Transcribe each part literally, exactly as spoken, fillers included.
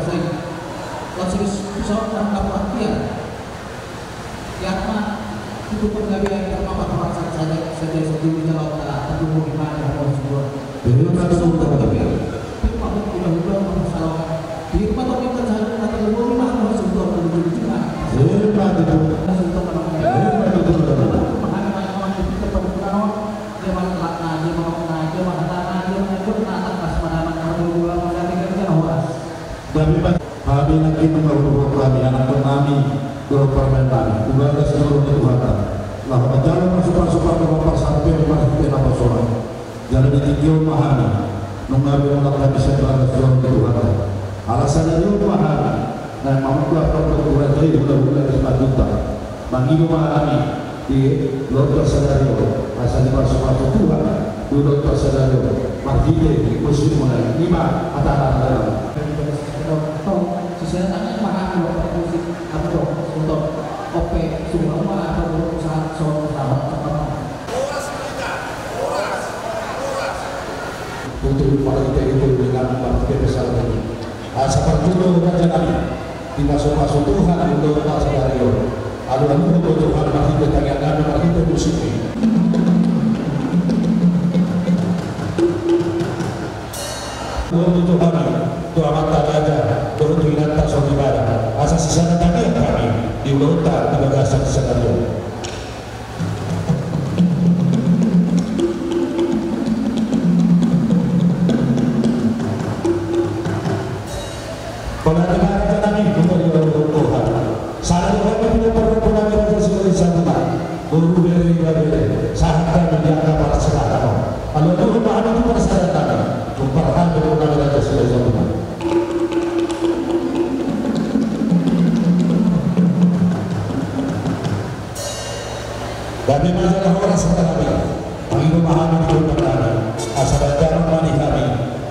bangsa i. Laos di son rangkap latihan. Ia ma, tutu panggabean terpapar perasaan saja, saja satu di dalam, ah, pendukung di mana, harus buat. Jadi, Pak, tutu panggabean. Firman Tuhan, udah, udah, masalah. Firman Tuhan, kita selalu kata, "Lu mau di mana?" Harus buat, lu di mana? Firman Tuhan. Harus buat, mana? Firman Tuhan. Mana, mana, mana, kita perlu kenal. Dia mana kelakna, dia mana, dia mana, dia mana, dia mana, atas mana, mana, mana, dia mana, dia mana, dia mana, horas. Gabe ma hami nangkin, nunga huboan hami, anakkon nami dohot parumaen nami, tu bagas joro ni Tuhanta, laho manjalo pasupasu, pardongan, parsantabian, marhite naposona. Jala di tingki on ma hami, nunga be mulak hami sian bagas joro ni Tuhanta. Ala sadari on ma hami naeng mamungka pondok tu raja i, hulahula di Simanjuntak. Mangido ma hami di ulaonta sadari on, asa dipasupasu Tuhan di ulaonta sadari on, marhite musik muna i. I ma hatana. Sisada tangan ma hami, ulaon musik, abu dong, sultan. Ope, suruh ma, apa, usaha, so, usaha, apa. Tutu marhite i, tutu dengan marhite pesan ini. Asa parjolo raja nami, dipasupasu Tuhan di ulaonta sadari on. Alualuhon ma Tuhan marhite tangiang nami, marhite musik i. Alualuhon ma Tuhan tu amanta raja dohot tu inanta soripada, asa sisada tangiang hami di ulaonta di bagasan sadari on. Pola di ma raja nami, tu ma di ulaon Tuhan. Sada do hami tu pinompar ni ompu nami Raja Silahisabungan, boru, bere, ibebere, sahat hami di angka parsadaan on. Alualuhon ma hami tu parsadaan nami, tu parhata ni ompu nami Raja Silahisabungan. Gabe ma jala horas ma hami. Mangido ma hami di gondang nami, asa bahen damang ma di hami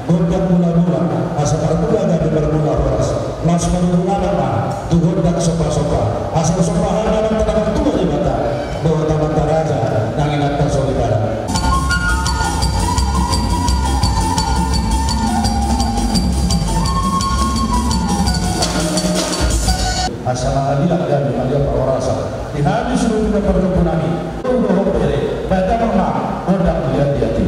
gondang mulamula, asa marmula gabe marmula horas. Laos marmula ma tu gondang sombasomba, asa somba hami amanta na martua Debata dohot amanta raja nang inanta soripada. Asa mangaliat gabe mangaliat parhorasan. Di hami sude pinompar ni ompu nami, boru dohot bere, bahen damang ma gondang liat-liat i.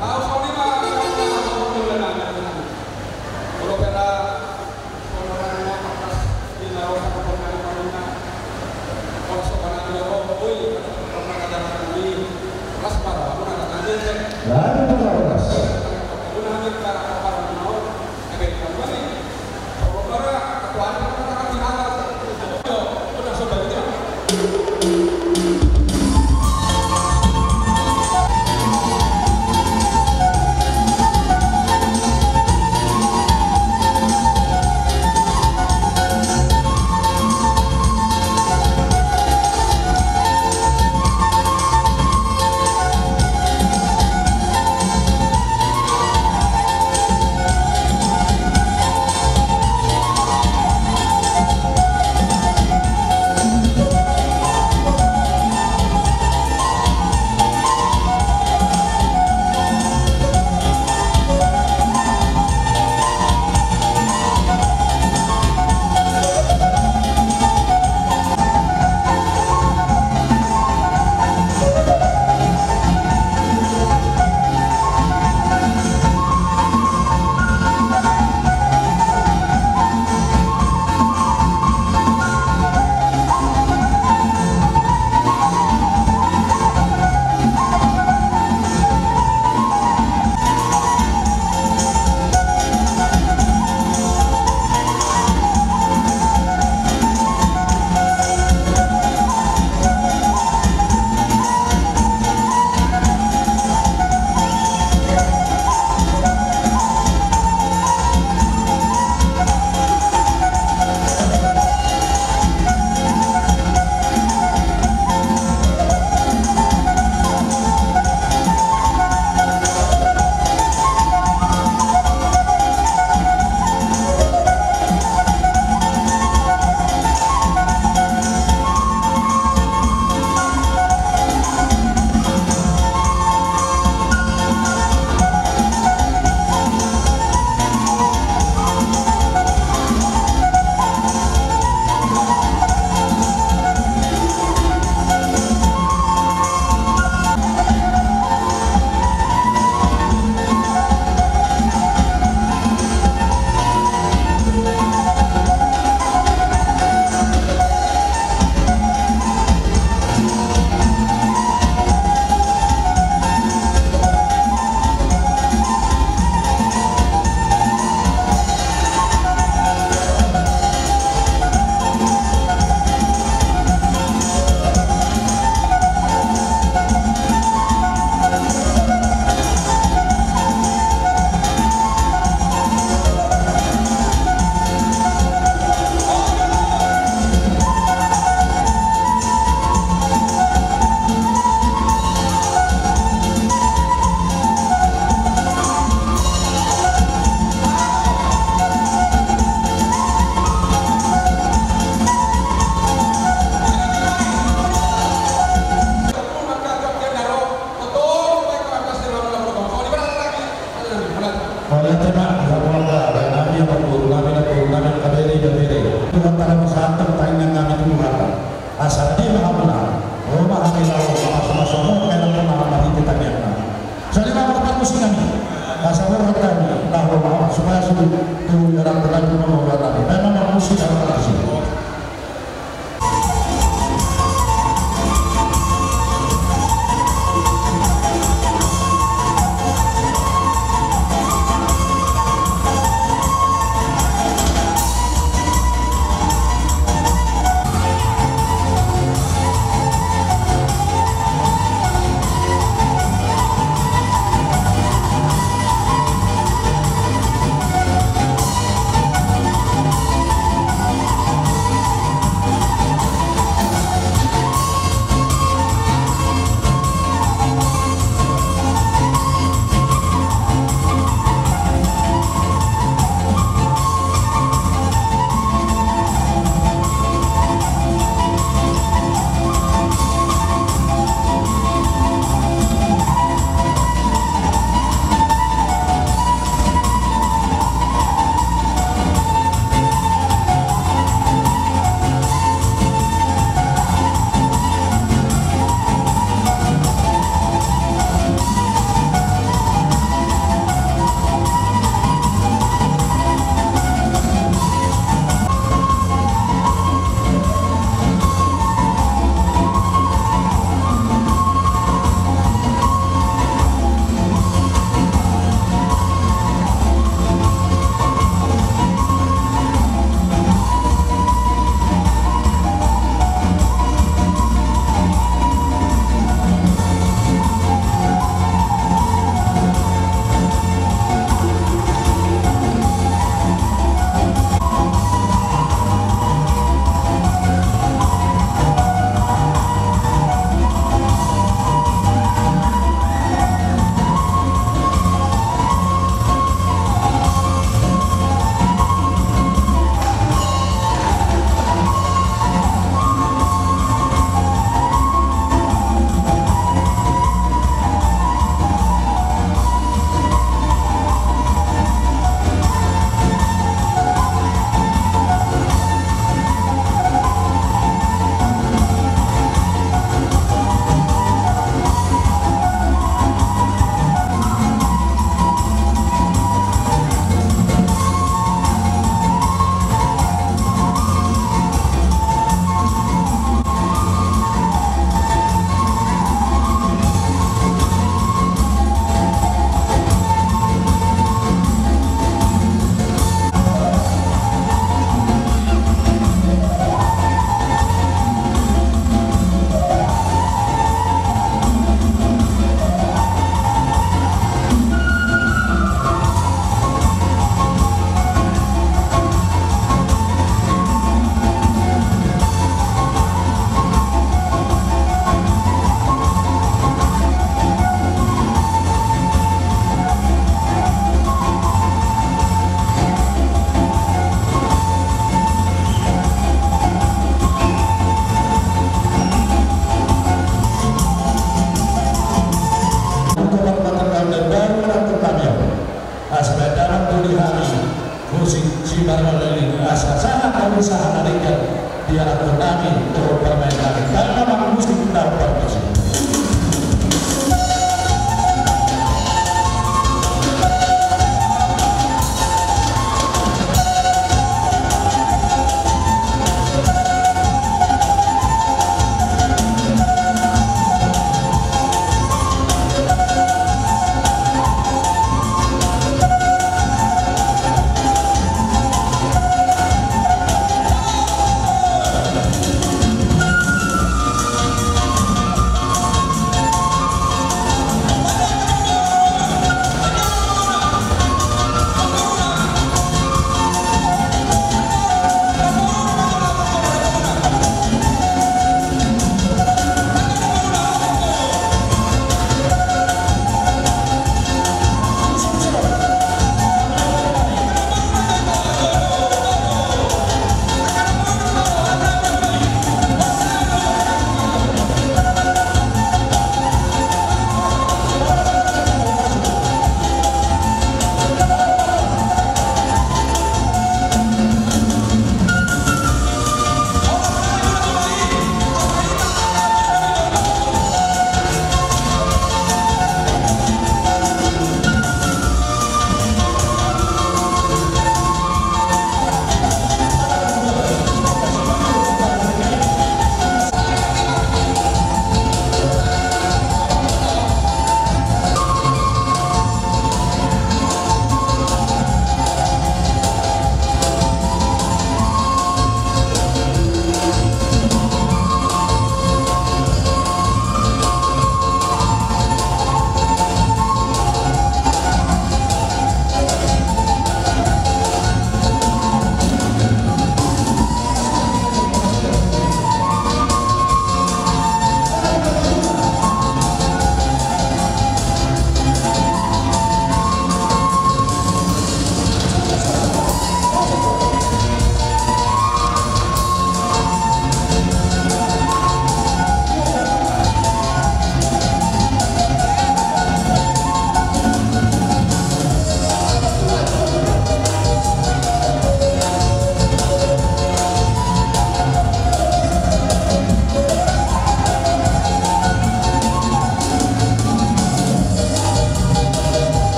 Sahat na ringkot di atur nami, turut parmaen nami. Karena memang musik kita bermusik.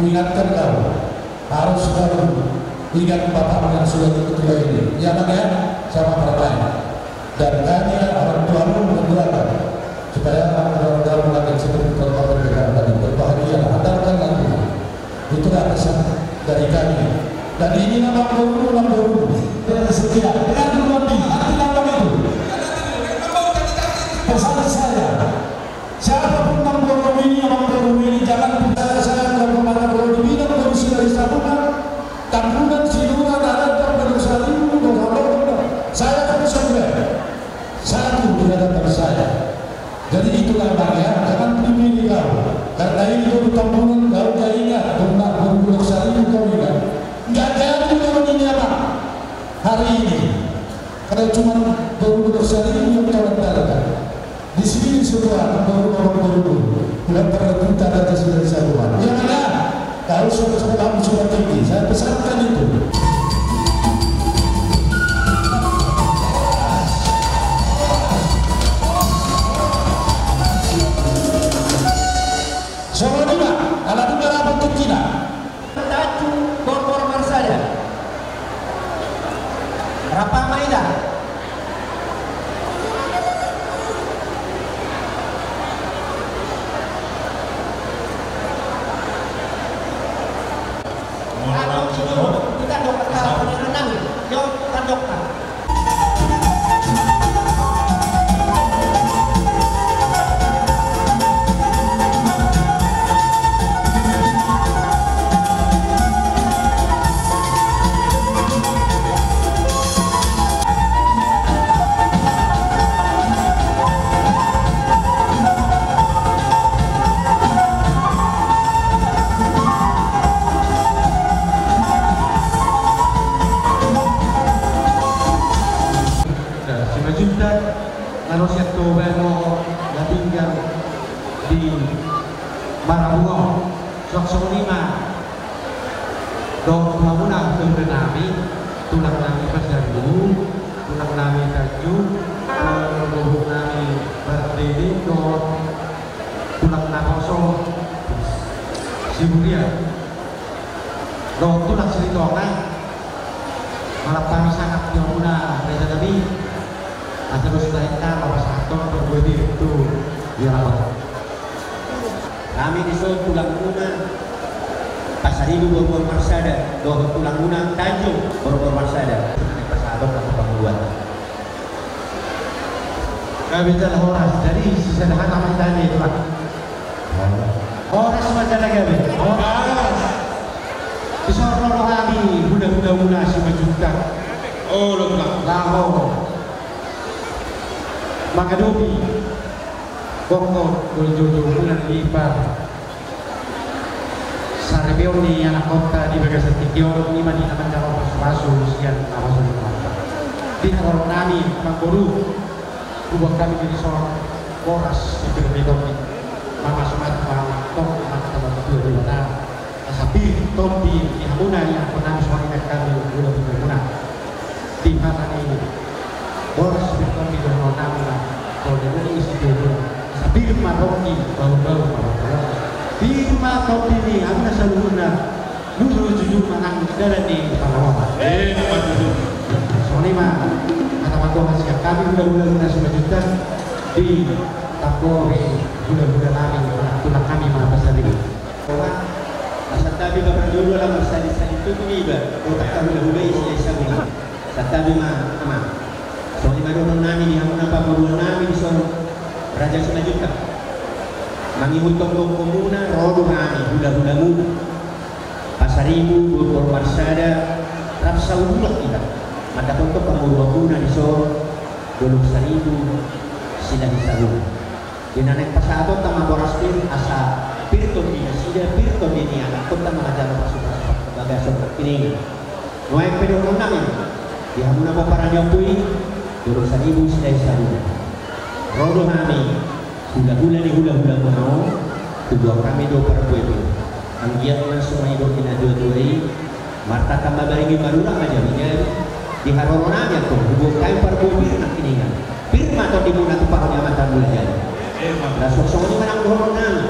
Ingatkan kau, harus kau ingat bapakmu yang sudah tua ini. Ya, Bang, ya, sama Partai. Dan kami orang tuamu mendoakan supaya keluargamu lagi seperti keluarga mereka tadi, berbahagia, andalkanlah Tuhan. Itulah pesan dari kami. Dan inilah namborumu, namborumu. Sekian. Dengan dua pihak, hati lambang itu. Pesan saya, siapapun namborumu ini, namborumu ini, jangan percaya saya kalau kemana kalau dibilang polisi dari Sabunan, Tambunan, Siluran, Adat, Dolok Saribu, Dolok Saribu, saya akan sembah. Satu di hadapan saya. Jadi itulah, Bang, ya, jangan pilih-pilih kau. Karena ini dulu Tambunan, kau gak ingat, Dolok Saribu kau ingat. Nggak jadi kalau ini, Abang. Hari ini, kalau cuma Dolok Saribu yang kau andalkan, di sini semua baru orang baru, tidak pernah kita ada sudah bisa keluar. Yang ada, kau sudah sekolah, sudah tinggi. Saya pesankan itu. Songon i ma, ala nunga rapat tu kita. Tanjung Borgor Marsada. Rap ma hita. Hita dokter, hita dokter. Simanjuntak, na ro sian Toba dohot na tinggal di Marabunga. Suang songon i ma dohot tu hamuna gabe nami, tulang nami Pasaribu, tulang nami Tanjung, tulang nami Bardede, dohot tulang naposo Siburian. Dohot tulang Silitonga, mangalap hami sangap di hamuna raja nami. Asa dos na hita mapasahathon parbue tu di halak on. Hami dison tulang muna Pasaribu Borgor Marsada dohot tulang muna Tanjung Borgor Marsada. Pasahathon na tu panguluan. Gabe jala horas, jadi sisada hata ma hita i, Tulang. Horas ma jala gabe. Horas. Dison ro do hami hulahula muna Simanjuntak. Olo, Tulang. Laho mangadopi gokhon dohot joujou muna na di par saripeon ni anakkonta di bagasan tingki on, i ma di na manjalo pasupasu sian naposo ni Tuhanta. Di haroro nami, Amangboru, huboan hami dison boras si pir ni tondi, mamasumasu ma tong ma hata Debata. Asa pir tondi di hamuna ianakkon nami, songon i nang hami hulahula muna. Di hata ni boras pir tondi dohonon nami ma, songon i nang isi dohonon. Asa pir ma tondi, bahu-bahu ma. Pir ma tondi ni hamuna saluhutna, luhut jujur ma nang dalan ni pangamoan. Eh, ma tutu. Songon i ma hata pandohan sian hami hulahula muna Simanjuntak, di tambohi hulahula nami, tulang nami ma Pasaribu. Tulang, asa tabi ma parjolo ala marsalin-salin tutu iba, dohot angka hulahula i Silahisabungan. Santabi ma, Amang. Songon i ma dohonon nami di hamuna pamoruon nami dison, Raja Simanjuntak. Mangihuthon gokhon muna, ro do hami hulahula muna Pasaribu Borgor Marsada, rap saululak hita mandapothon pamoruon muna dison, Dolok Saribu Silahisabungan. Di na naeng pasahatonta ma boras pir, asa pir tondi nasida, pir tondi ni anakkonta ma manjalo pasupasu parbagason nangkiningan. Nuaeng pe dohonon nami di hamuna pomparan ni ompu i, Dolok Saribu Silahisabungan. Ro do hami hulahula ni hulahula muna on, huboan hami do parbue pir. Anggiat ma songon nidok ni natuatua i, martata ma baring i, marurat ma jabijabi. Di haroro nami antong huboan hami parbue pir nangkiningan. Pir ma tondi muna tumpahon ni Amanta Mulajadi. Emma. Laos songon i ma nang dohonon nami.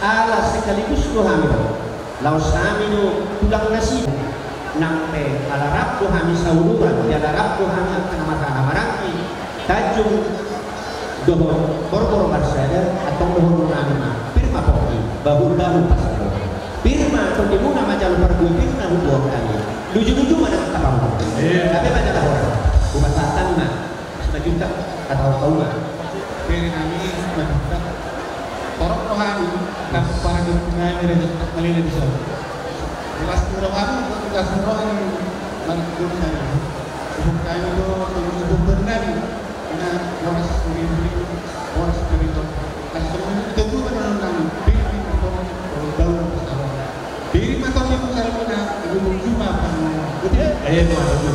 Ala sekaligus do hami ro. Laos hami do tulang nasida. Nang pe ala rap do hami sauduran, jala rap do hami angka na marhaha maranggi, tanjung dohot borbor marsada, antong dohononnami ma: Pir ma pongki, bahulbahul pansalongan. Pir ma tondimuna manjalo parbue, pir na huboan hami. Lujuluju ma nang angka pahompu. Iya. Gabe ma jala horas. Hupasahat hami ma Simanjuntak, hata hau ma. Bere nami Simanjuntak. Torop rohami, angka parajurit nami, raja Simanjuntak na leleng di son. Las ni rohami, las ni rohami, marguna nami. Suhut nami do, suhut, suhut nami. Ina, horas, suhut, horas, suhut. Las ni rohami, ita juga nami. Bere nami, bau, bau, bau. Bere ma tondimuna, lujuluju ma pansalongan. Ayo, ayo.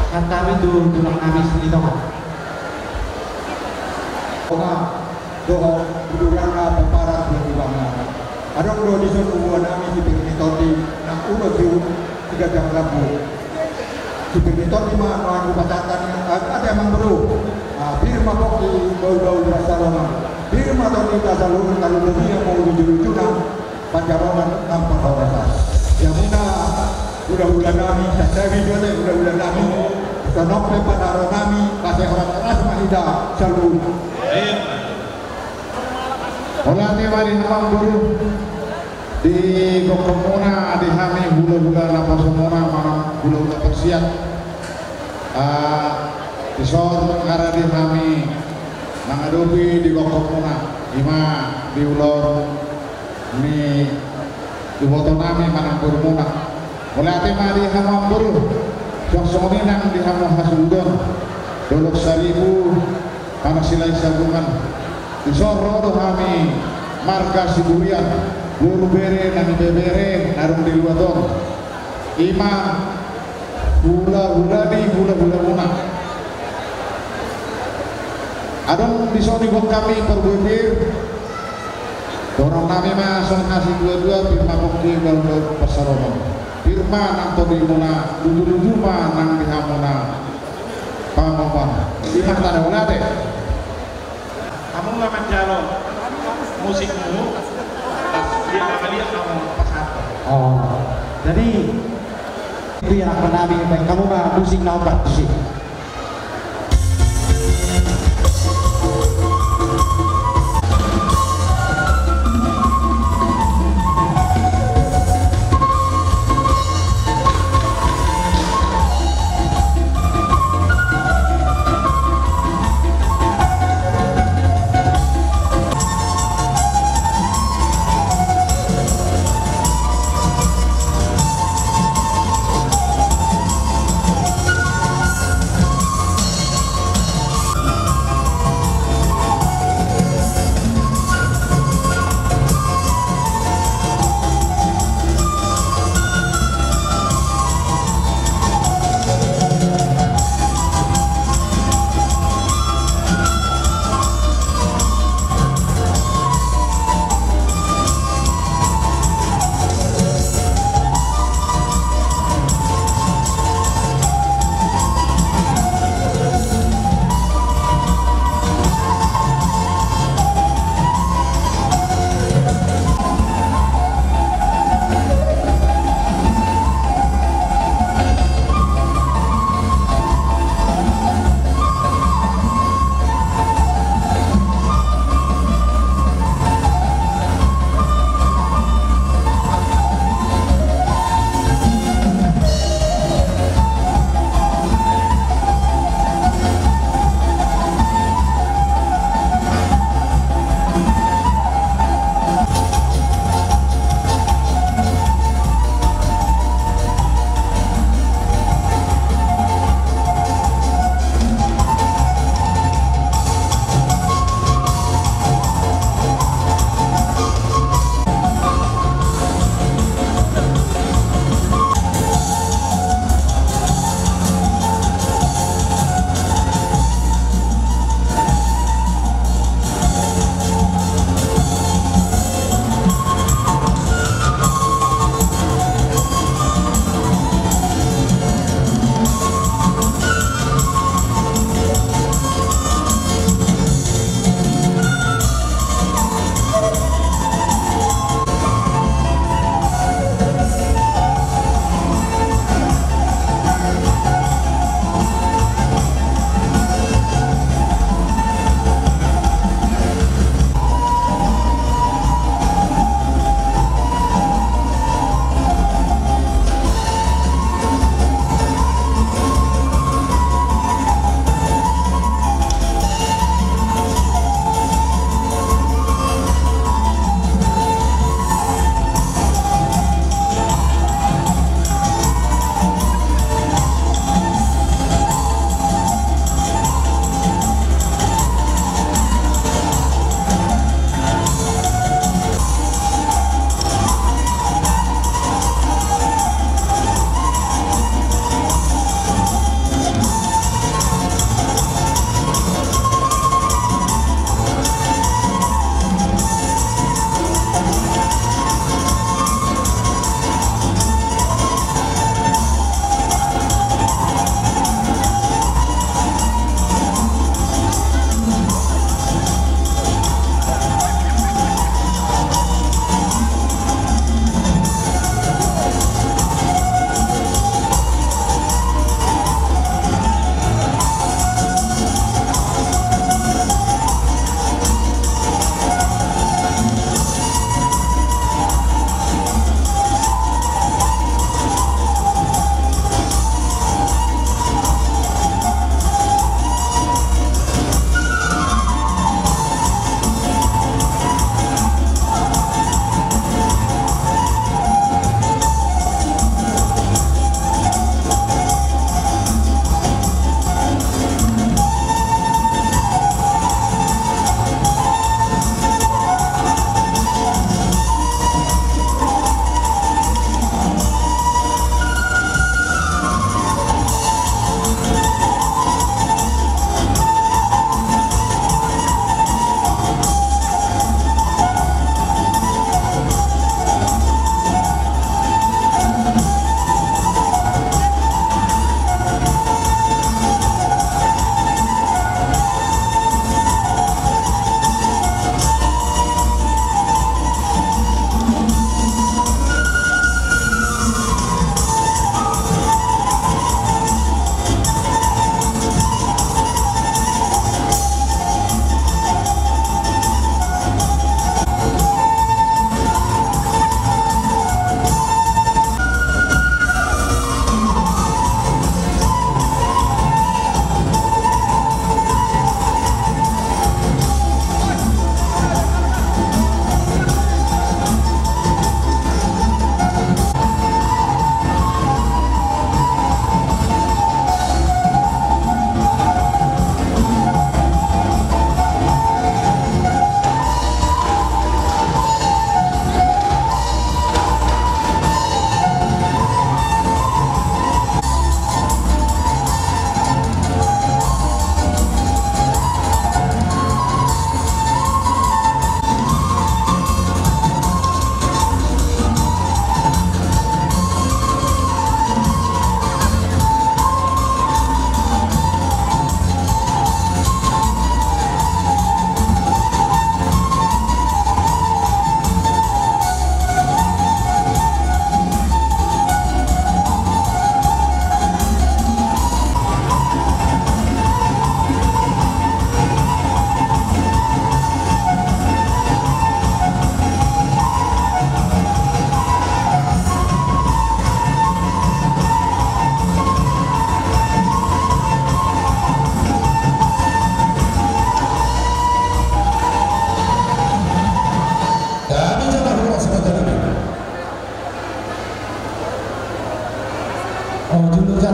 Sahat hami tu tulang nami Silitonga. Tonga, dohot hudurangna, pomparan, tulang nami. Adong do dison huboan nami si Pir ni Tondi, nang ulos di Siganjang Rambu. Si Pir ni Tondi ma, ma hupasahat hami, ah, ate amangboru. Ah, pir ma pongki, bahulbahul pansalongan. Pir ma tondimuna saluhutna, lujuluju ma, lujulujuna. Pansalongan nang parhorasan. Hamuna hulahula nami, santabi do ate hulahula nami. Songon pe panaro nami, pinasahat horas ma hita saluhutna. Mauliate ma di hamu amangboru, di gokhonmuna di hami hulahula naposo muna manang hulahula parsiat. Ah, dison nunga rade hami mangadopi di gokhonmuna, ima di ulaon ni iboto nami manang borumuna. Mauliate ma di hamu amangboru, suang songon i nang di hamu hasuhuton, dolok saribu, panas silahi sabungan. Dison ro do hami marga Siburian, boru bere nang ibebere na adong di luat on. Ima hulahula ni hulahulamuna. Adong dison diboan hami parbue pir. Dohonon nami ma songon na siduadua: Pir ma pongki, bahulbahul pansalongan. Pir ma nang tondimuna, lujuluju ma nang di hamuna pangomoan. Ima tanda, mauliate. Hamu ma manjalo musikmu, pas dia mangaliat hamu pasahat. Oh, jadi, itu ya, apa nami, baen hamu ma musik na ombar tusi.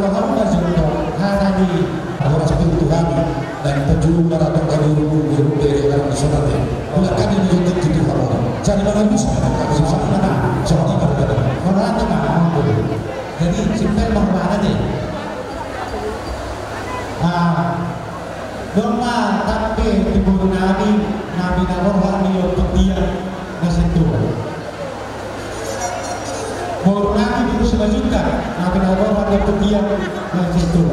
Hamu na jolo hata ni horas pir tu hami, dan pajulung maraton ka guru guru guru dari alam di sobat ya. Ulah kami menuntut di Tuhan Allah. Jadi mana bisa? Soalnya mana? Soalnya mana? Mana tu mana? Jadi simpan bang mana ni? Ah, dong ma tampe di boru nami, nami na roha ni otot dia na sentuh. Boru nami di Simanjuntak, na pinaborhat ni Petia, na situ.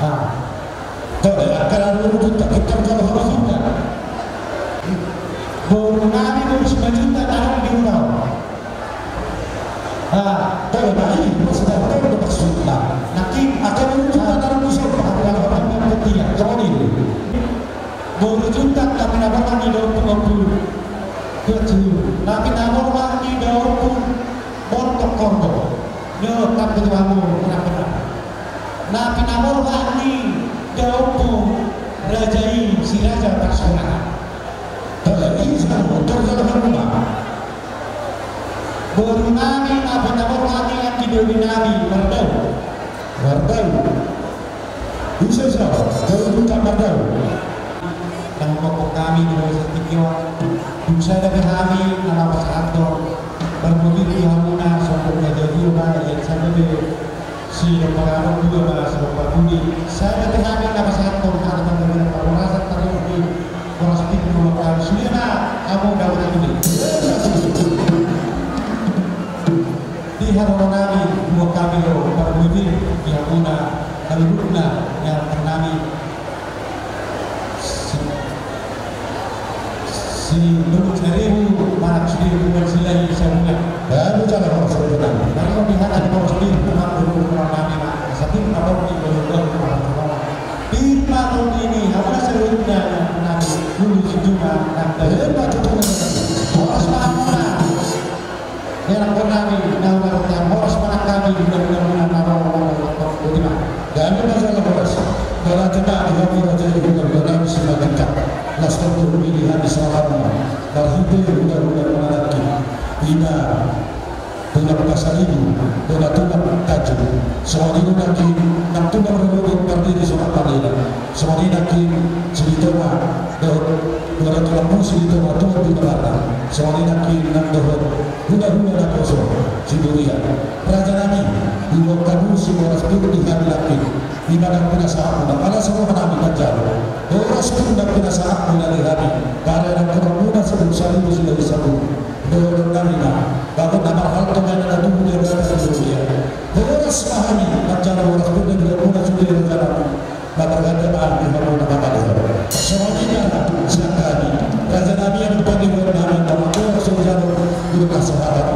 Ah. Tole, angka na boru Juntak, kita jalo haba Juntak. Boru nami boru Simanjuntak, na di Urau. Ah, tole, bali, pas datang ke maksudnya. Nanti akan menunjukkan dalam musim, apa yang akan Petia, kau ini. Boru Juntak na pinaborhat ni dua ompung ompung. Dua ompung. Na pinaborhat ni dua ompung Bontok Korbo. Nyo, tapi tu hamu, kenapa? Na pinaborhat ni dua ompung raja i si Raja Tarsonara. Tole, ija, motor jalo hamu ma. Boru nami na pinaborhat ni anggi doli nami, Mardau. Mardau. Ise jalo, jolo buka Mardau. Nang mangkok hami di bawah satikio. Dung sada pe hami na lapas ator. Parmudiri hamuna sombong na jadi ma, ia sada pe. Si dompak anak dua ma si dompak budi. Sada pe hami na lapas ator, ada tanda merah parhorasan tadi di horas pir dua kali. Sudah ma hamu dapat budi. Di haroro nami, dua kami do parmudiri di hamuna, haluhutna, yang nami. Si, si Lulus Arihu, manak sude hubungan sila di sabungan. Baru cara horas pir nami. Baru di hana di horas pir, memang dulu orang nami, mak. Sapir, apa pun di bawah, bawah, bawah. Pir, mak, tahun ini, apa saluhutna, nami, Lulus itu, mak, nang. Eh, mak, itu, mak. Horas, mak, mak. Ia nang nami, nang nang horas manang kami, guna-guna muna na ro, ro, ro, ro, ro, ro, ro. Dami na jala horas. Bala jema di hamu raja i, guna-guna nami Simanjuntak. Las tontu hubili hami salamuna. Marhite guna-guna muna nangkin. Ina, guna muna salibu, guna tulang Tanjung. Songon i nangkin, nang tulang rorobot mardiri songon panina. Songon i nangkin, Silitonga, dohot, guna tulang muna Silitonga, tulang di Babatang. Songon i nangkin, nang dohot. Hula-hula na poso, Siburia. Raja nami, dua ompung hamu si horas pir di hami nangkin. Ima nang pinasahatmuna, pala songon nami manjalo. Horas pir nang pinasahatmuna di hami. Pala nang tulang muna si Bung Salibu si Bung Salibu. Dohot nami ma. Bangun na marhalto ma na tubu di atas Siburia. Horas ma hami, manjalo horas pir di hamuna sude raja nami. Mamarganda ma di hamuna na mangaleho. Songon i ma sian hami. Raja nami, anak pandewan nami, na mangkorhon songon jalo, di rumah sahata.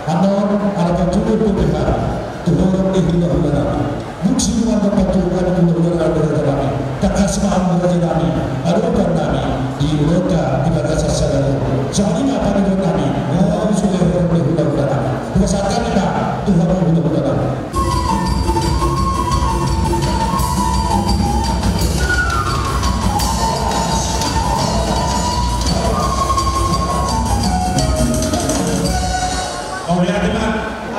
Annon, ala pantulun dope hami. Tu horong ni hula-hula nami. Dung sidung annon pantulun nami, hula-hula nami, raja nami. Tangkas ma hamu raja nami. Adopan nami. Di huta, di bagasan sadari. Songon i ma pandewan nami. Songon i horong ni hula-hula nami. Pasahat hami ma. Tu hamu hula-hula nami. Mauliate ma.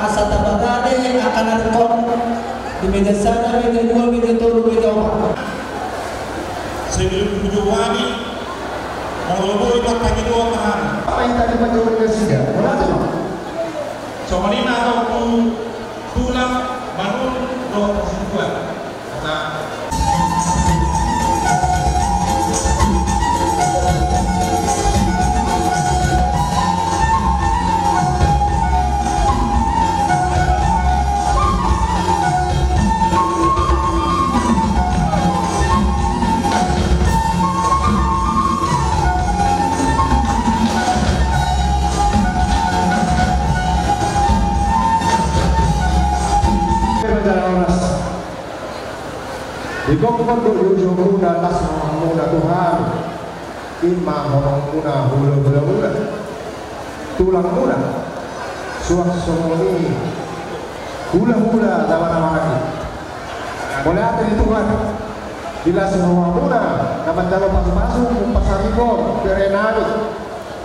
Asa tapagade angka na ringkot di meja sada, meja dua, meja tolu, meja opat. Sebelum tujuh wali, molo boi marpangidoan ma hami. Apa yang tadi Pak Jokowi kasih ya? Mauliate ma. Songon i ma tu tulang manurut dohot persatuan. Kata. Di gokhon do jujur muna, las roha muna tu hami. Ima horong muna, hula-hula muna. Tulang muna. Suang songon i. Hula-hula, lawan-lawan i. Mauliate di Tuhan. Di las roha muna, na manjalo pasu-pasu, umpasa rigon, bere nami.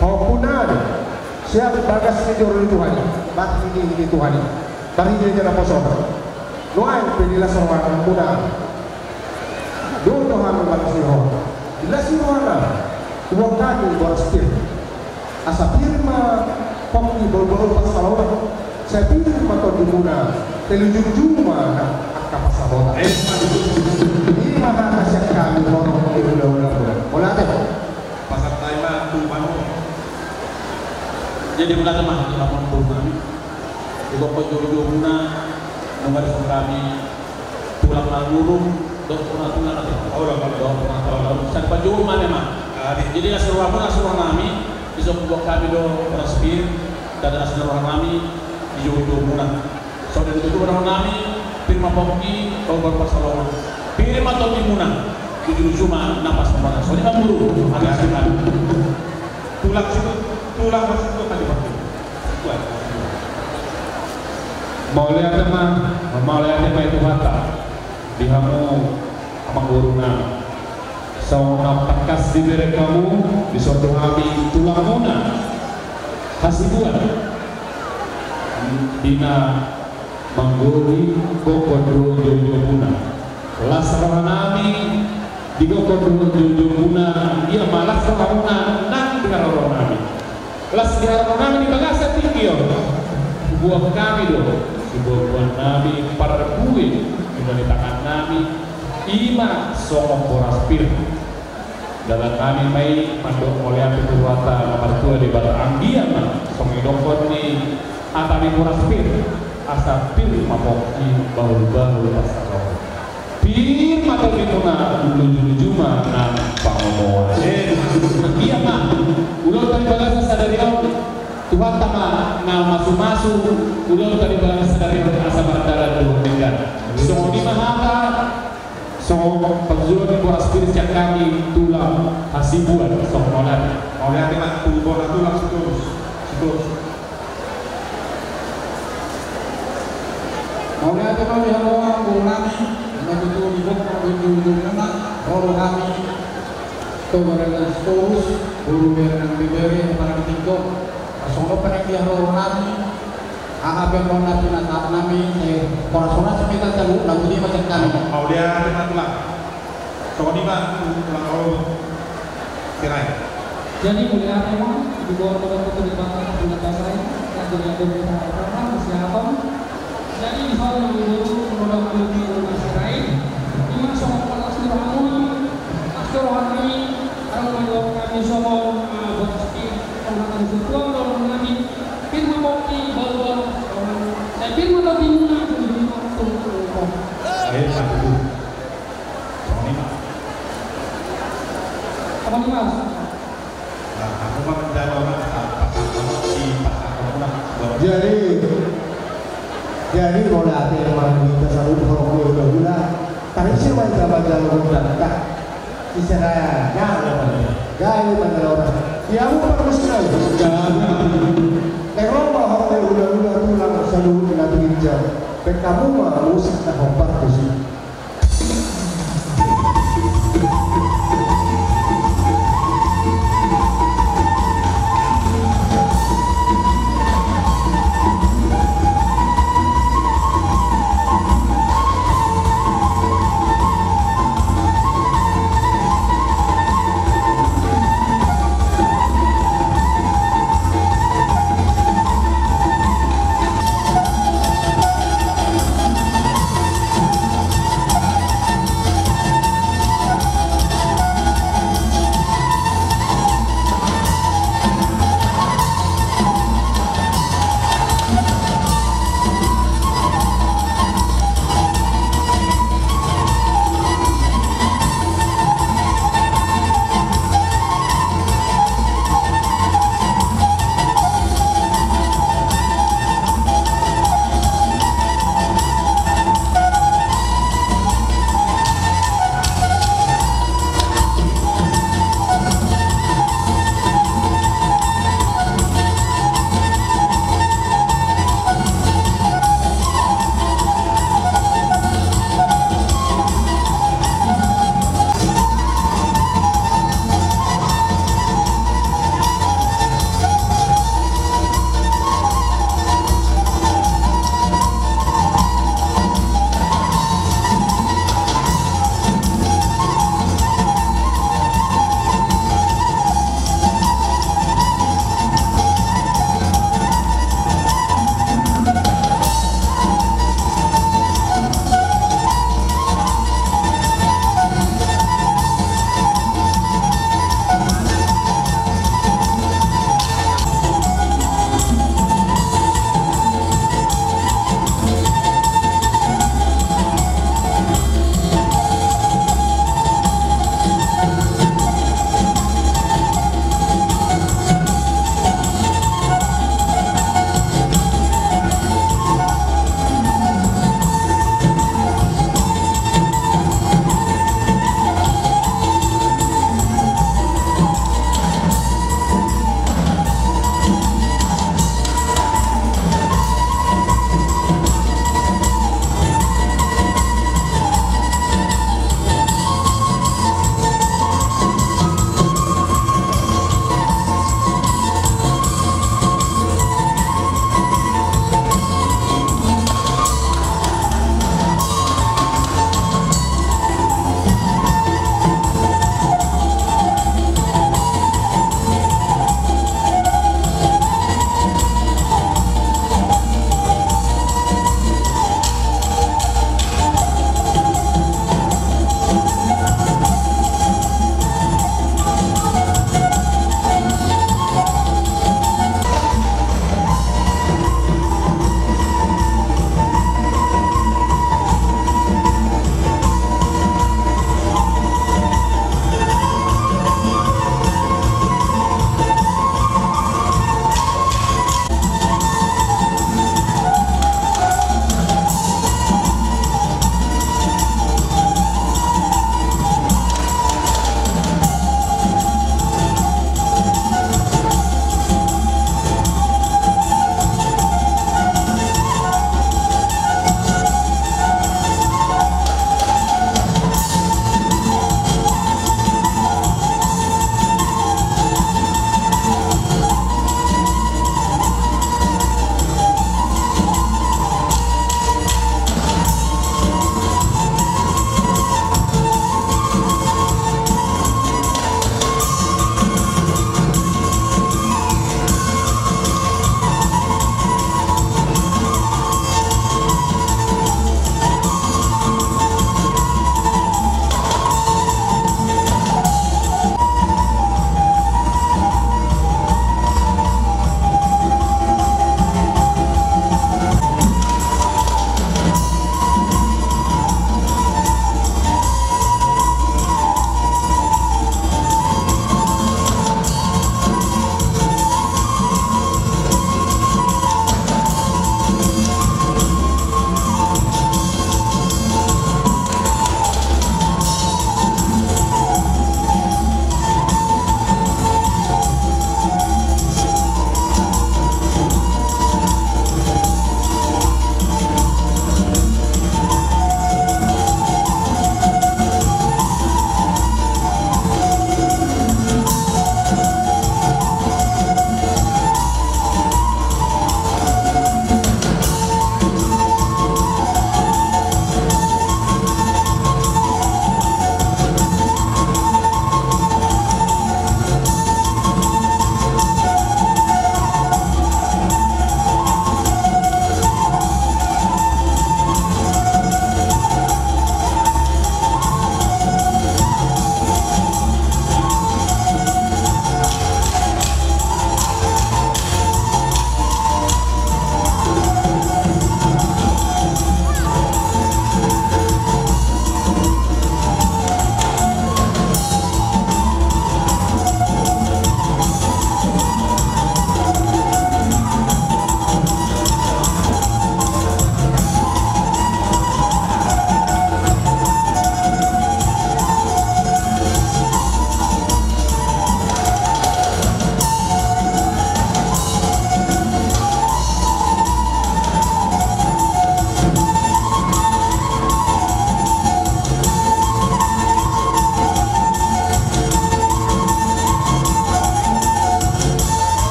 Pahompu nami. Siap bagas ni joro ni Tuhan i. Bakti ni Tuhan i. Ari dia jala poso. Nuaeng pe di las rohamuna do hami marlas ni roha. Di las ni rohana, huboan hami boras pir. Asa pir ma pongki bahulbahul pansalongan. Sai pir ma tondimuna, sai lujurlujur ma angka pansamotan. I ma hata sian hami horong ni hulahulamuna. Mauliate. Pasahat hami ma tu hamu. Jadi mauliate ma di hamu boru nami. Ibokkon joujoumuna, nunga dison hami tulang na nurung dohot na tulang na tebo. Dohot na tulang na nurung. Sai pajoujou ma memang. Jadi las ni rohamuna, las ni roha nami, dison huboan hami do boras pir, ndada las ni roha nami di joujoumuna. Songon i do tu roha nami, pir ma pongki bahulbahul pansalongan. Pir ma tondimuna, lujurlujur ma angka pansamotan. Songon i ma boru, atas hami. Tulang situ, tulang situ tadi waktu. Mauliate ma, mauliate ma i tu hata. Di hamu amang boru nami. Songon na tangkas dibereng hamu, dison do hami tulangmuna Hasibuan. Di na manggohi gokhon dohot joujoumuna. Las roha nami di gokhon dohot joujoumuna, ia ma las rohamuna nang di haroro nami. Las di haroro nami di bagasan tingki on. Huboan hami do siboaboaan nami parbue, di tangan nami, i ma songon boras pir. Dalan nami ma i mandok mauliate tu Tuhanta na martua Debata, anggiat ma songon i dohonon ni hata ni boras pir, asa pir ma pongki bahulbahul pansalongan. Pir ma tondimuna, lujurlujur ma nang pangomoan. Anggiat ma ulaonta di bagasan sadari on, Tuhanta ma na mamasumasu ulaonta di bagasan sadari on asa mardalan dohot denggan. Songon i ma hata, songon panjouan ni boras pir sian hami tulang Hasibuan, songon on. Mauliate ma tu bona tulang Sitorus. Sitorus. Mauliate ma di hamu amang boru nami, na tutu di gokhon dohot joujoumuna, ro do hami tu Toga Sitorus, boru Bernang Bebere, apala di tingki on. Songon on pe nang di haroro nami, aha pe na pinatahap nami, eh, horas-horas ma hita saluhutna, boti ma sian hami. Mauliate ma tulang. Songon i ma tu tulang Sirait. Jadi mauliate ma, di bawah pondok Putu di Bangka, Bangka Sirait, jadi ada berita apa, siapa? Jadi di sana di dulu, roda kami di rumah Sirait, di mana sama pala sudah mulai, pas ke rohani, orang menjawab kami sama, eh, boras pir, pengalaman ketua, orang kami, pir ma pongki bahulbahul, saya pir ma tondimuna, tondimuna, tondimuna. Baik, satu. Songon i ma. Songon i ma. Nah, aku ma menjawab, nah, pas, pas, pas, si, pas, aku, nah, buat. Jadi, jadi, mauliate ma di hita saluhut horong ni hulahula. Tarisi ma hita manjalo gondang, kan? Sisada, gabe ma, gabe manjalo gondang. Ia, bukan mesti gabe. Naeng ro ma horong ni hulahula tulang saluhut na tu ginjang. Baen hamu ma musik na hombar tusi.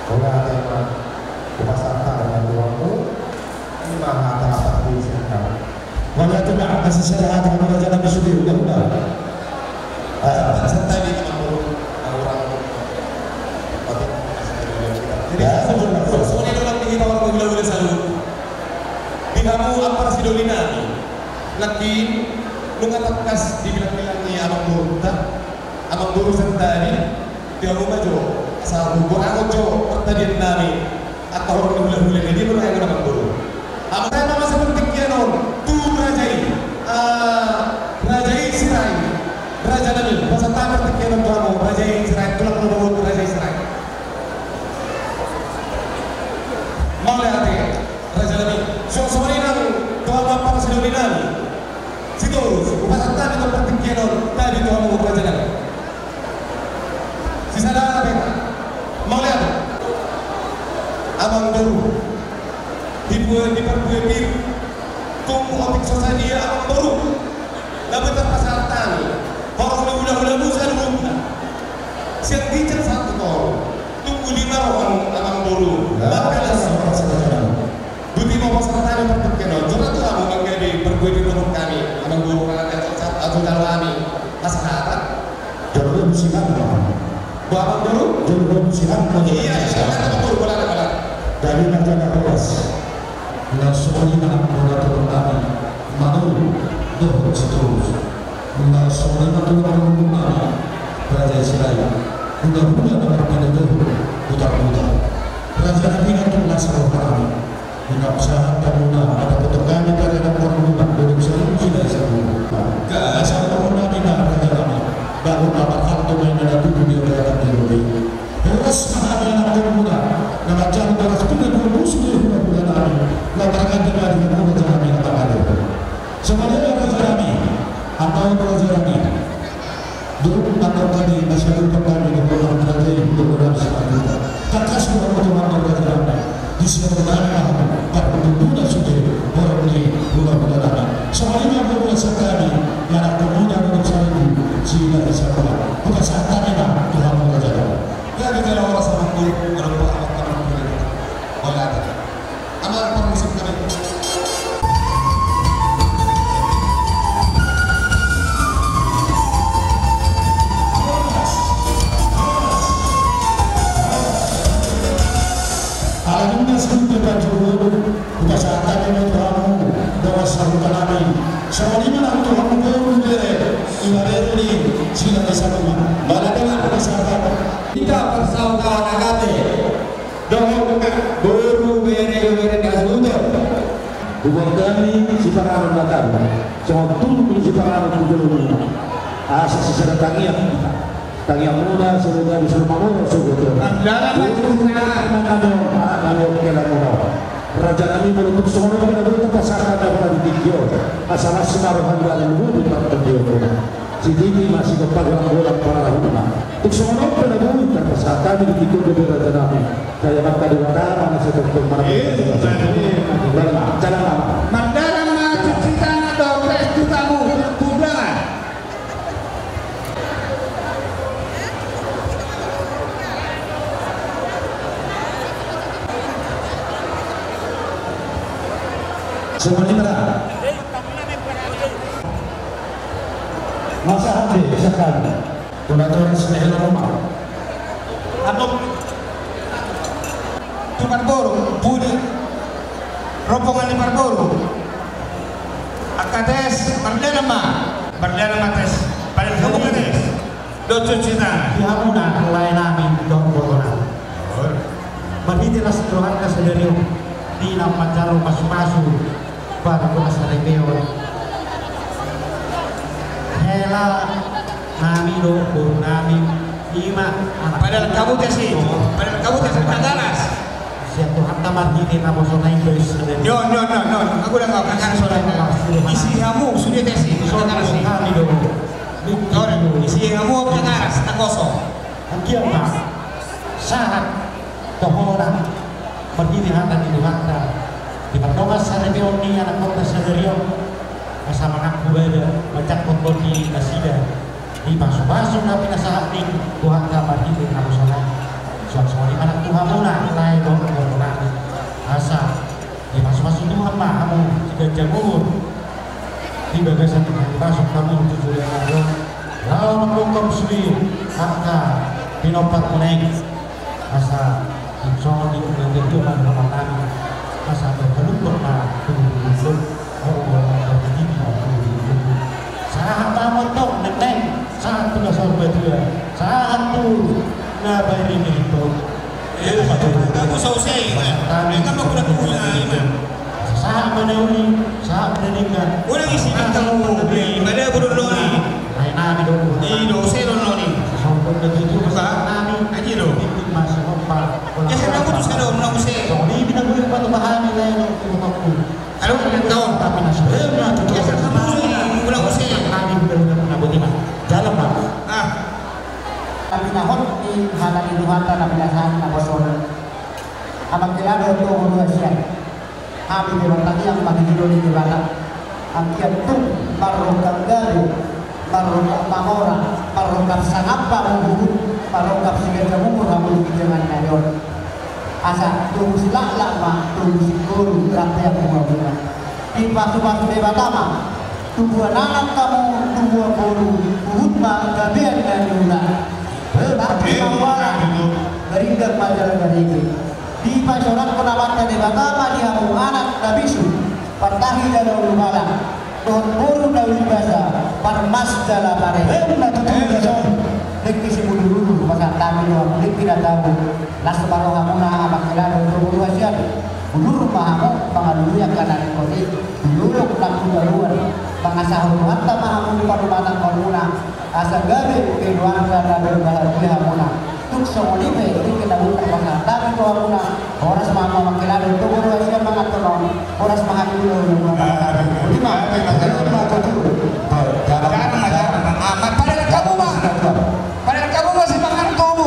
Ora tema upasaha dengan tuanmu. Ima hata-hata puisi kau. Wala tu na kasih saya hata sama raja nami sudah, udah, udah. Ah, santai di tempat dulu. Nah, orang. Jadi, ya, betul, betul. Soalnya orang tinggi tawar mobil-mobil selalu. Di hamu ampar sidoli nami. Nangkin, nunga tangkas dibilang-bilang ni amang boru ta. Amang boru sandari, di hamu ma jo, asa hugorangon jo, martadian nami, angka horong ni hula-hula, jadi permainan amang boru. Amang saya mama seperti kianon, tu raja i, ah, raja i Sirait, raja nami, masa tak seperti kianon tu hamu, raja i Sirait, tulang nomor raja i Sirait. Mauliate, raja nami, suang songon i nang tu hamu ampar sidoli nami. Sitorus, upasaha nami tu partingkian on, tabi tu hamu raja nami. Sisada na pe, mauliate. Amang boru. Diparbue pir. Tung otik so sadia amang boru. Na boi tarpasahat hami. Horong ni hula-hula mu saluhutna. Sian ginjang sahat tu toru. Tung uli ma roham amang boru. Mangkalas. Boti ma upasaha nami partingkian on, jala tu hamu manggabe parbue pir dohot hami, amang boru, manang ajo jalo hami hasahatan. Jolo do musiman do. Bah, amang boru? Jolo do musiman do. Iya, iya, amang boru, bola, bola. Dari raja na ruas. Langsung lima bola turun kami. Manurut dohot Sitorus. Langsung lima turun kami. Raja Israel. Hula-hula na marpinda dohot buta-buta. Raja na pinda tu las roha nami. Nunga sahat hamuna, mandapothon hami parianan parlunguman, godang saluhut jala i saluhut. Gabe saluhutna di na raja nami, baru na marhalto ma inna na tubu di oriatan di roti. Horas ma hami anakkonmuna, na manjalo horas tu na dua musu di hula-hula nami, na marganti ma di hamuna raja nami na pangalo. Samanega raja nami, angka on raja nami. Dung antong hami, na sialupan hami, dohot raja i, dohot raja i. Tangkas do hamu tu hamu raja nami. Disi hamu nami ma hamu, parhundulna sude, horong ni hula-hula nami. Songon i ma hamu raja nami, na anakkonmuna dohot saluhut, jala i saluhutna. Hupasahat hami ma tu hamu raja nami. Gabe jala horas amangboru, manang pa amang panang pulena. Mauliate. Amang parmusik nami. Ala nunga saluhut panjouon, hupasahat hami ma tu hamu, dongan sahuta nami. Songon i ma nang tu hamu boru, bere, ima bere ni, jala i saluhutna. Mauliate, hupasahat. Hita parsaoran na gabe. Dohot boru, bere, ibebere na hasuhuton. Hubuat hami sipanganon na tabo, songon tulang ni sipanganon tu joloan on. Asa sisada tangiang, tangiangmuna songon i, asa mangoro sogot on. Mandalan ma. Boru, bere, ibebere na hasuhuton, manganon, manganon kelamuna. Raja nami, molo tung songon on pe na boi tarpasahat hami di tingki on. Asa las ma roha ni na lumobi partondion on. Sititi ma sigompa, golang-golang pangarahutna. Tung songon on pe na boi tarpasahat hami di tingki on, dope raja nami. Sai Amanta Debata ma na sai tongtong manang. Mandalan ma. Mandalan ma cuci tangan dohot tes tu tamu, tu undangan. Songon i ma. Masa hande, misalkan. Tuna-tuna si Nehela Roma. Antong. Tu parboru, pudi. Rombongan ni parboru. Angka tes, mardalan ma. Mardalan ma tes. Paling kamu tes. Dohot cuci tangan. Di hamuna, lae nami, dohot boru nami. Marhite las ni rohanta sadari on, di na manjalo pasu-pasu, baru tu asa repeon. Hela nami do, boru nami, ima, anak. Padahal kamu tes i, padahal kamu tes i, kagalas. Sian Tuhanta marhite naposona i do sadari on. Nyo, nyo, nyo, nyo. Aku udah nggak akan soalnya. Isi hamu, sudah tes i, kagalas i. Kami do. Isi hamu, kagalas, na kosong. Anggiat ma sahat tu hona marhite hata ni Tuhanta, di pardongan saripeon ni anakkonta sadari on, asa mangampu bada manjangkon tondi nasida di pasu-pasu na pinasahat ni Tuhanta marhite naposona i. Suang songon i ma nang tu hamuna. Di bagasan hahipason hamu tu joloan on, laho mangungkap sude angka pinompar muna i. Asa songon i nang tujuan nami, asa tapalumpang ma tu di Sahat ma antong nang nang, sahat tu na saur matua, sahat tu na baen ni Tuhan. Sahat ma na uli, sahat ma na denggan. Ulang isi bintang. Pada burung loni. Ai nami do. Ido, use do loni. Sombong do tujuh, sahat nami. Aji do. Titik masih ompar. Geser na putus, ada orang use. Soalnya bina gue buat bahani lain waktu waktu. Halo, tahu. Tapi nasi. Eh, nah, tujuh. Geser na putus, ulang use. Nami benar-benar pernah buat lima. Jalan, Pak. Ah. Tapi nahot di hata di Tuhanta na pinasahat na bosona. Abang kelado tu guru hasian. Hami pe martangiang ma di jolo ni Debata. Anggiat tung marrongkap gabe, marrongkap mamora, marrongkap sangap hamu huhut, marrongkap siganjang umur hamu di ginjang ni ari on. Asa togu silaklak ma, togu singkoru, rap pe hamu mabunga. Dipasupasu Debata ma tubuan anak hamu, tubuan boru, huhut ma gabean na niula. Batu ma huala, garinggam ma jala garege. Dipasoranghon Amanta Debata ma di hamu anak na bisu, pantahi jala ulubalang, dohot boru na ulibasa, parmas jala parehe. Dengke simudur-udur pasahat hami do hamu, dengke na tabo. Las ma rohamuna, abang kelado tu guru hasian. Udur ma hamu mangalului angka na ringkot i. Di dolok na hujaloan, mangasahon Tuhanta ma hamu di parumaenmuna. Asa gabe keluarga na berbahagia hamuna. Tung songon i pe, tingki na butang pasahat hami tu hamuna. Horas ma hamu, abang kelado tu guru hasian, mangantusi. Horas ma hami tu hamuna. Boti ma. Jarang ma, jarang ma. Amat pada kamu ma. Pada kamu ma sipanganon tubu.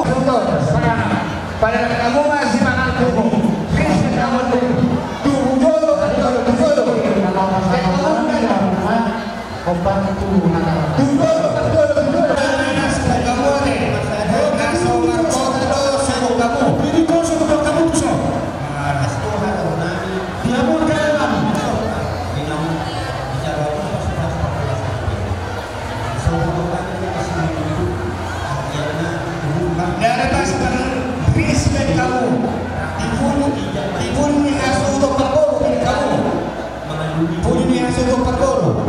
Pada kamu ma sipanganon tubu. Bisa kamu tubu. Tubu jolo, tubu jolo, tubu jolo. Kompak itu, nah. Tujuh, tujuh, tujuh. Respect kamu. Timbul, timbul ni hasu tu parboru, kamu. Pudi ni hasu tu parboru.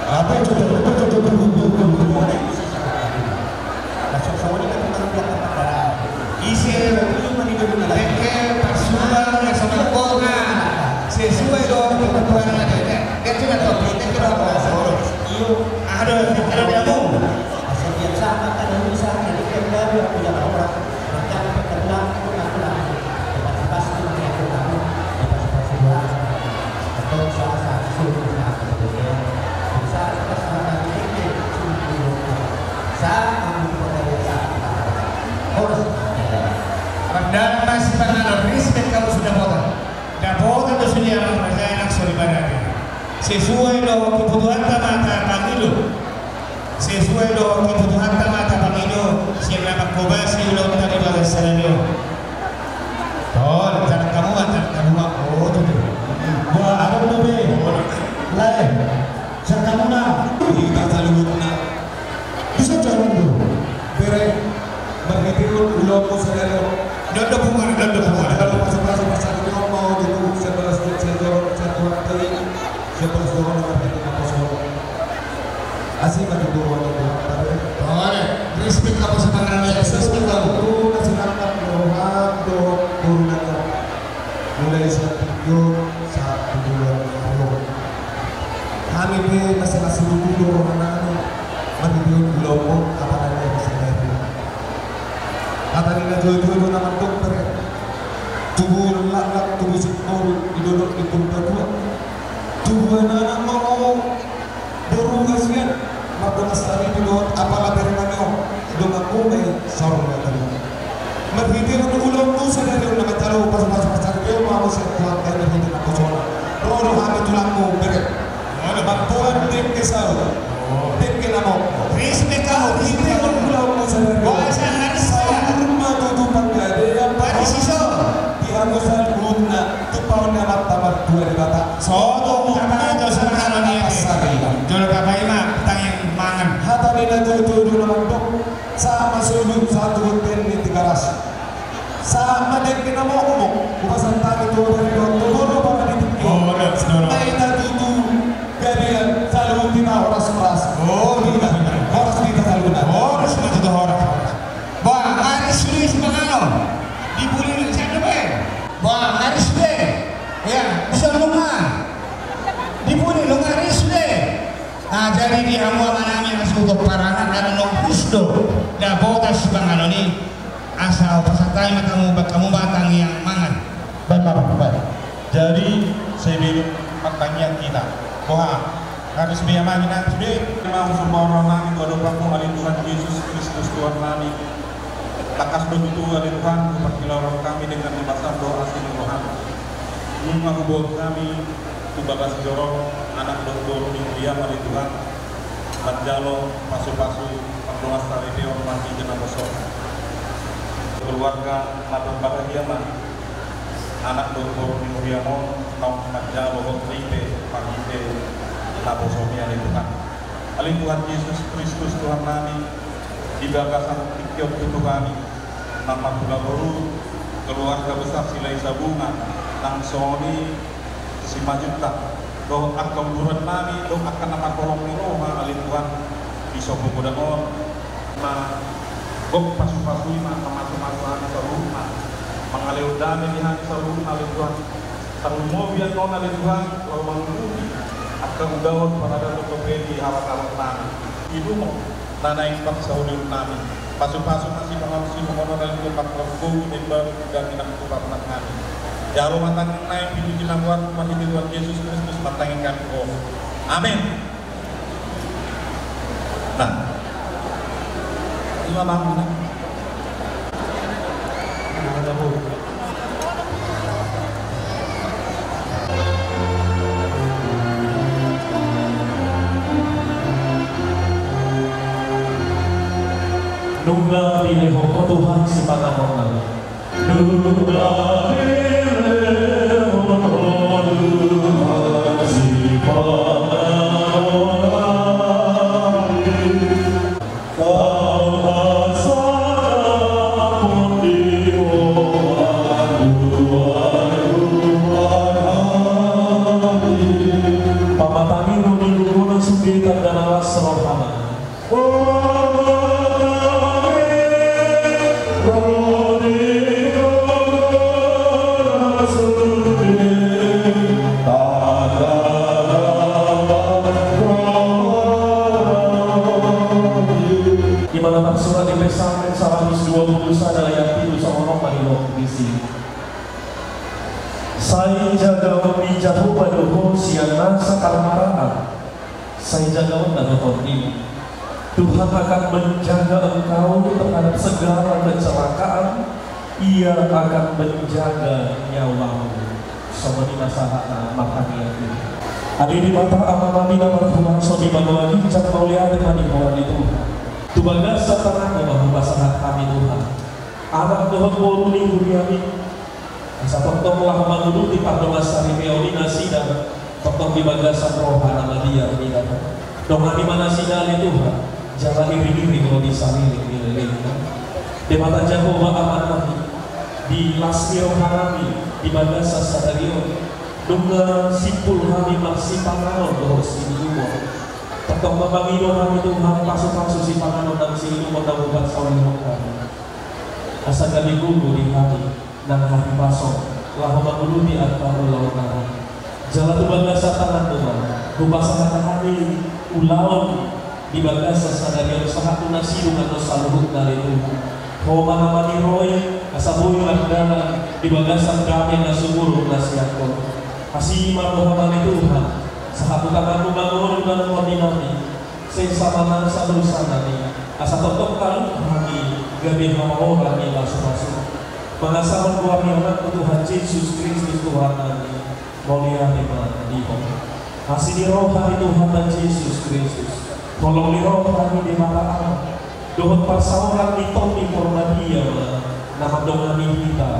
Apa itu? Ise dengke pasupasu na so marboru, sesuai do kebutuhan na dengke. Dengke na topi, dengke na boru. Aduh, dengke na boru. Asa biasa makan bisa, jadi dia bilang dia orang. Pandapat masih panganon, respect kamu sudah potong. Dapotan do sude anak raja, anak soripada. Sesuai do kebutuhanta ma tapangido. Sesuai do kebutuhanta ma tapangido. Sian na mangkobasi ulaonta di bagasan sadari on. Tol, jalan kamu ma, jalan kamu ma. Oh, tutu. Wah, adong dope. Lae. Sian hamuna. Hita saluhutna. Bisa jalan dulu. Bere. Marhitehon ulaonmu sadari on. Dondo punguan, dondo punguan. Kalau pasupasu pasahat ni on mau jadi sebelas, sebelas, sebelas. Siapa sudah orang berhenti apa soal? Asik kan itu orang itu apa ya? Respect apa semangat, respect apa? Itu masih nampak rohan do turunannya. Mulai saat itu saat duluan roh. Kami pe masih masih dulu rohan anu. Mati dulu lombok apa namanya bisa jadi. Hata ni na jolo-jolo na mandok bere. Tubu laklak, tubu singkoru, di dolok ni Purbatua. Tubu anak-anak mau boru hasian, mardongan saribu dohot apala bere nami on, dongan gomai saur matua. Marhitehon ulaonmu sadari on na manjalo pasupasu pasahat ni on ma hamu sian Tuhan, marhite naposona. Ro do hami tulangmu bere. Mamboan dengke saur. Dengke na mok. Respect kamu, respect kamu. Ulaonmu sadari. Bahasa Indonesia. Saur ma tutu panggabean. Bahasa Dua di mata. Sotung mata jo semangat ni. Jolo paima tangi mangan. Hata ni na tutu dua na mandok. Sama sulu satu ten ni tiga ras. Sama dek kena mau ngomong. Kupasan tangi dua dari dua. Toboro pada di tiga. Oh, that's no, no. Nai na tutu. Gabian selalu kita horas horas. Oh, kita horas kita selalu kita. Horas kita horas. Bah, hari sudah semangat. Di bulan siapa be? Bah, hari sudah. Ya, bisa lu mah. Di pudi lu ngari sude. Ah, jadi di hamu amanami na sudo parangan, ala nong husdo. Da botas panganon i. Asa pasatai ma hamu, ba hamu ma tangiang mangan. Baik, Bapak, baik. Jadi, sebelum pertanyaan kita, boha, harus be amanami na sude. Mau sumber nami, godok paku, ale Tuhan Yesus Kristus Tuhan nami. Tangkas do tutu, ale Tuhan, huparsilaon hami dengan limpasan doa asi ni roham. Nunga huboan hami tu bagas joro, anak dohot boru ni huriam, ale Tuhan, manjalo pasupasu pardongansaripeon marhite naposom. Keluarga na berbahagia ma anak dohot boru ni huriam on, naung manjalo hot ripe marhite naposom i, ale Tuhan. Ale Tuhan Yesus Kristus Tuhan nami, di bagasan tingki on tutu hami, nang marhula boru, keluarga besar Silahisabungan, nang songon i Simanjuntak, dohot angka uduran nami, dohot angka na marholong ni roha, ale Tuhan, di son godang on, na gok pasupasui ma angka masumasu nami saluhutna, mangalehon dame di hami saluhutna, ale Tuhan. Tarlumobi annon, ale Tuhan, laho manguduti angka ulaon paradaton dope di halak-halak nami. Ilumo na naeng parsaulion nami. Pasupasu ma sipanganon sinumon on, ale Tuhan, marhorhon imbaru di daging nang tulang nami. Jalo ma tangiang nami, pitu sinabuat marhite Tuhan Yesus Kristus, martangiang hami tu Ho. Amin. Nah. Ima bangun. Nunga dilehon Ho Tuhan sipanganon nami. Pamatang i ro di lungona sude tanda na las rohana. Ima na tarsurat di Psalmen saratus dua pulu sada ayat pitu songon on ma didok disi. Sai jagaon ni Jahowa do ho sian nasa parmaraan. Sai jagaonna do tondim. Tuhan akan menjaga engkau terhadap segala kecelakaan. Ia akan menjaga nyawamu. Songon i ma sahatna, martangiang hita. Ale Debata Amanami na markuasa di banua ginjang, mauliate ma di Ho ale Tuhan. Tu bagasan tanganmu ma hupasahat hami Tuhan, anak dohot boru ni huriam i. Asa tongtong laho manguduti pardongansaripeon i nasida, tongtong di bagasan roha na mabiar i Debata. Dongani ma nasida ale Tuhan, jala iring-iring ro di saleleng ni lelengna. Debata Jahowa Amanami, di las ni rohanami di bagasan sadari on, nunga simpul hami marsipanganon dohot siinumon. Tongtong ma pangido hami Tuhan, pasupasu sipanganon nang siinumon na hupasahat hami. Asa gabe gogo di hami nang hahipason laho manguduti angka ulaonnami. Jala tu bagasan tanganmu ma hupasahat hami ulaon di bagasan sadari on sahat tu na sidung annon saluhutna ale Tuhan. Ho ma na maniroi asa boi mardalan di bagasan dame na sumurung na sian Ho. Asi ma roham ale Tuhan, sahat tu tanganmu ma ngolu na nunga di nami. Sesa ma nasa dosanami, asa tongtong talup hami gabe hamaoran ni pasupasu. Mangasahon goar ni Anakmu Tuhan Jesus Kristus Tuhannami, mauliate ma di Ho. Asi ni roha ni Tuhanta Jesus Kristus, holong ni roha ni Debata Ama, dohot parsaoran ni Tondi Porbadia ma na mandongani hita